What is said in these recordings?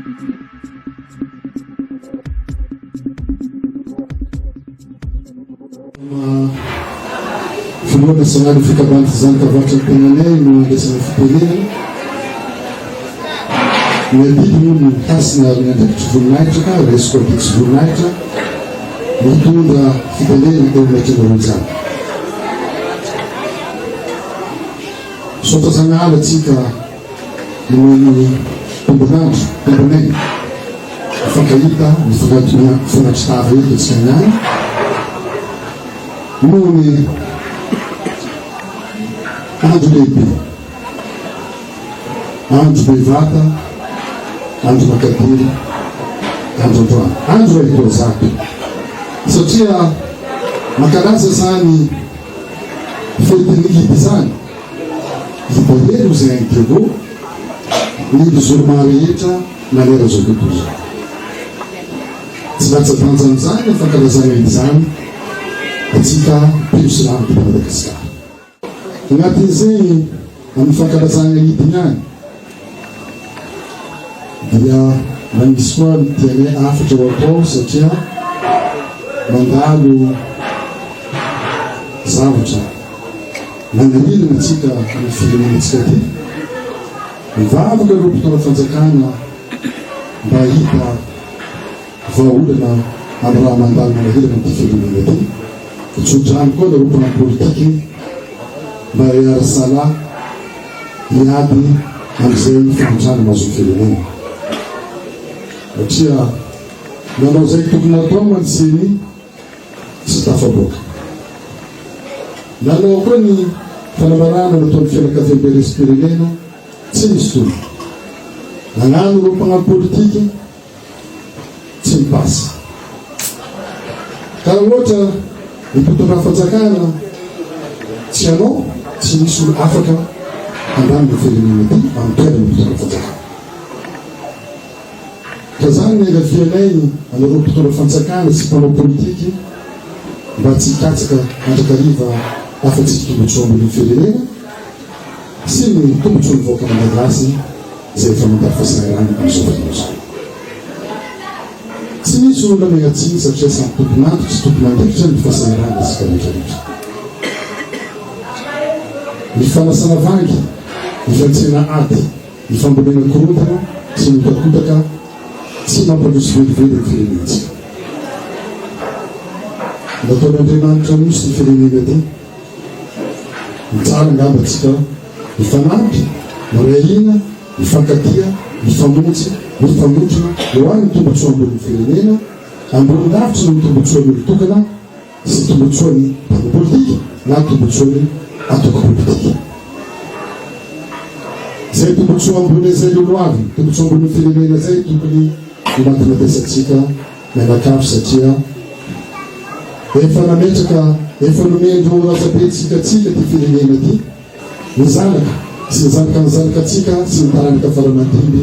Filoha nasionalin'ny fikambanan'ny fizahantavarotra ny tenanay no andraisana fitenenana. Ny adidy moa no hasina ary ny andraikitry voninahitra ka raisiko adidy sy voninahitra mitondra fitenenana eo anatrehanareo izany. Misaotra Zanahary antsika nomeny tombon'andro, tombon'aina, mifankahita, mifanatona, mifanatri-tava eto antsika niany noho ny andro lehibe, andro bevata, andro makadiry, andro androany, andro iray toa-zato, satria mankalaza izany Fetin'ny Eid izany, Ibahery ho izay any Diego, ny mizoroma rehetra manerana izao tontolo izao. Tsy latsa-danja amin'izany ny fankalazana Eid izany antsika mpino silamo eto Madagasikara. Anatin'izay amin'ny fankalazana Eid ihany dia mba misy koa ny tianay hafatra ho atao satria mandalo zavatra manahirana antsika amin'ny firenenantsika ity. Mivavaka ireo mpitondra fanjakana mba hahita Vahaolana amin'ny raha mandalo manahirana ity firenena ity. Tso-drano koa nareo mpanao politiky mba hiara-salahy hiady amin'izay fahantrana mahazo ny firenena. Satria nanao izay tokony hatao mantsy ceni tsy tafaboaka. Nanao koa ny fanambarana nataon'ny fianakaviambe iraisam-pirenena tsy nisy tolona. Nagnano ireo mpanao politiky tsy mipasa. Ka raha ohatra ny mpitondra fanjakana tsy hanao, tsy misy olo afaka handany ny firenena ity amin'ny toerana mpitondra fanjakana. Ka zany ny angavianay anareo mpitondra fanjakana sy mpanao politiky mba tsy hikatsaka mandrakariva afa-tsy ny tombotsoa ambonin'ny firenena sy ny tombotsoan'ny vahoaka malagasy izay efa mandalo fahasahiranana amin'izao fotoana izao. Tsy misy olona miatsiny satria samy tompon'antoka sy tompon'andraikitra ny fahasahiranana isika rehetra rehetra. Ny fanasana vangy, ny fiantsena ady, ny fambolena korontana sy ny hotakotaka tsy mampandroso velively ny firenentsika. Nataon'Andriamanitra Nosy ny firenena ity. Ny tsara angamba tsika mifanampy, miray hina, mifankatia, mifamonjy, mifanotrona ho an'ny tombotsoa ambonin'ny firenena, ambony lavitry noho ny tombotsoan'ny olon-tokana sy tombotsoan'ny mpanao politika na tombotsoan'ny antoko politika. Izay tombotsoa ambony izay lolohaviny, tombotsoa ambonin'ny firenena izay tokony ho matimatesantsika mianakavy satria efa nametraka, efa nomen-dRo Razabetsika antsika ity firenena ity, ny zanaka sy ny zanaka ny zanakatsika sy ny taranaka faramandimby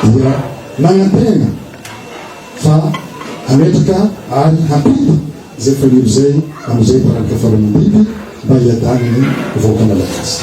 dia nagnantena fa hametraka ary hampita izay fanilo izay amin'izay taranaka faramandimby mba hiadanany vahoaka malagasy.